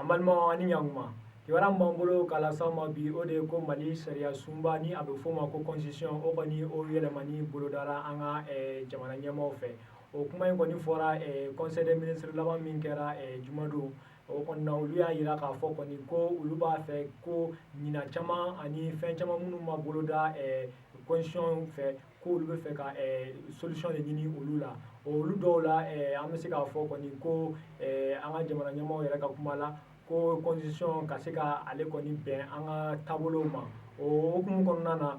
An balimaw, ani ɲankuma. Kibaruya min b'an bolo k'a las'aw ma bi, o de ye ko Mali sariya sunba, ni a bɛ f'o ma ko constitution, o kɔni o yɛlɛmani bolodara an ka jamana ɲɛmaaw fɛ. O kuma in kɔni fɔra conseil des ministres laban min kɛra jumadon o kɔni na. Olu y'a jira k'a fɔ kɔni ko olu b'a fɛ ko ɲina caman ani fɛn caman minnu ma boloda constitution fɛ, ko olu bɛ fɛ ka solution de ɲini olu la. Olu dɔw la, an bɛ se k'a fɔ kɔni ko an ka jamana ɲɛmaaw yɛrɛ ka kuma la, ko constitution ka se ka ale kɔni bɛn an ka taabolow ma. O hukumu kɔnɔna na,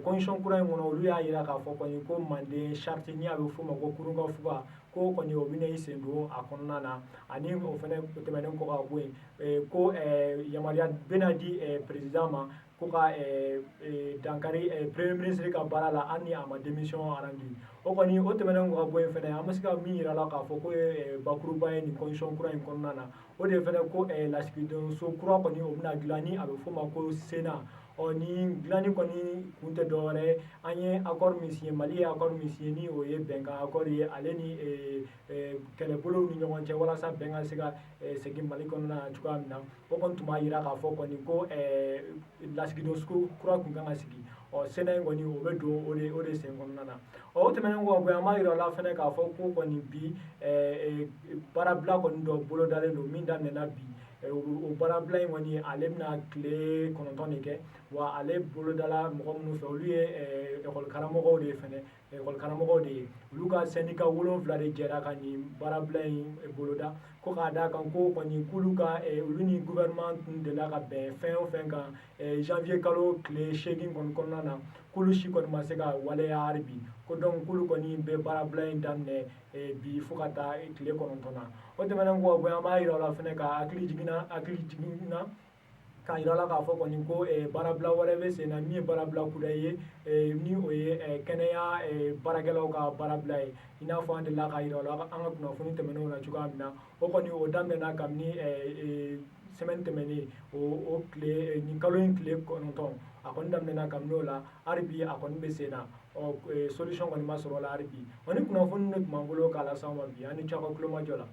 constitution kura in kɔnɔ, olu y'a jira k'a fɔ kɔni ko Manden charte, ni a bɛ f'o ma ko Kurunkafuga, ko kɔni o bɛna i sen don a kɔnɔna na. Ani o fana tɛmɛnen kɔ ka bɔ yen, ko yamaruya bɛna di président ma ko ka dankari premier ministre ka baara la, hali ni a ma démission rendu. O kɔni o tɛmɛnen kɔ ka bɔ yen fɛnɛ, an bɛ se ka min yira la k'a fɔ ko ye bakuruba ye nin constitution kura in kɔnɔna na, o de fɛnɛ ko lasigidenso kura kɔni o bɛna dilan, ni a bɛ f'o ma ko Sénat. Ɔ ni dilanni kɔni kun tɛ dɔwɛrɛ ye, an ye accord min signé, Mali ye accord min signé, ni o ye bɛnkan accord ye ale ni kɛlɛbolow ni ɲɔgɔn cɛ, walasa bɛn ka se ka segin Mali kɔnɔna na cogoya min na. O kɔni tun b'a jira k'a fɔ kɔni ko lasigidenso kura tun kan ka sigi. Ɔ Sénat in kɔni, o bɛ don o de sen kɔnɔna na. Ɔ o tɛmɛnen kɔ ka bɔ yen, an b'a yira la fɛnɛ k'a fɔ ko kɔni bi baarabila kɔni dɔ bolodalen don min daminɛna bi. O baarabila in kɔni, ale bɛna tile 9 de kɛ. Wa ale bolodala mɔgɔ minnu fɛ, olu ye ekɔli karamɔgɔw de ye fɛnɛ, ekɔli karamɔgɔw de ye. Olu ka syndicat 7 de jɛra ka nin baarabila in boloda, ko k'a d'a kan ko kɔni k'olu ka olu ni gouvernement tun delila ka bɛn fɛn o fɛn kan janvier kalo tile 8 kɔni kɔnɔna na, k'olu si kɔni ma se ka waleya hali bi. Ko donc k'olu kɔni bɛ baarabila in daminɛ bi fo ka taa tile 9 na. O tɛmɛnen kɔ ka bɔ yen, an b'a yira la fɛnɛ ka hakili jiginna k'a yira la k'a fɔ kɔni ko baarabila wɛrɛ bɛ sen na, min ye baarabila kudayi ye, ni o ye kɛnɛya baarakɛlaw ka baarabila ye. I n'a fɔ an delila k'a yira la an ka kunnafoni tɛmɛnenw na cogoya min na, o kɔni o daminɛna kabini semaine tɛmɛnen, o tile nin kalo in tile 9. A kɔni daminɛna kabini o la, hali bi a kɔni bɛ sen na. Ɔ solution kɔni ma sɔrɔ o la hali bi. Ɔ ni kunnafoni de tun b'an bolo k'a las'aw ma bi. An ni ce aw ka kulomajɔ la.